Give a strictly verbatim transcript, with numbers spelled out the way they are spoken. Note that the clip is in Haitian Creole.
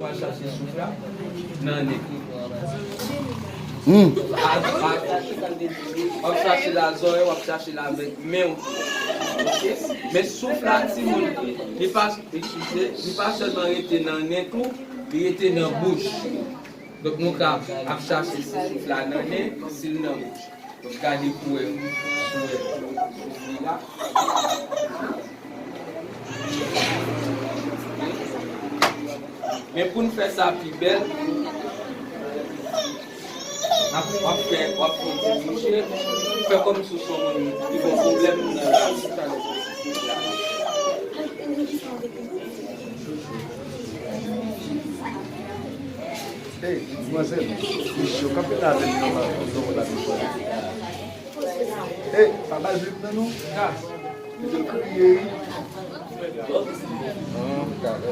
W a chache souf la nan nen. Hmm. W ap chache l a zòrèy, w ap chache l avèk men w. Oke? Men souf la, timoun, li pa, eskize, li pa sèlman rete nan nen tou, li rete nan bouch. Donk, nou ka ap chache si souf la nan nen, si l nan bouch. Donk, gade koulè, koulè souf li la. Men pou n fè sa pi bèl, n ap, w ap fè, w ap fè yon ti bouche, fè kòmsi w se yon moun ki gen pwoblèm nan lavi. Hey, madmwazèl, mesye yo kanpe la avè m nan la, nan la. Hey, pa ba l vip nan non. Li te kriye, wi. Ah, talè.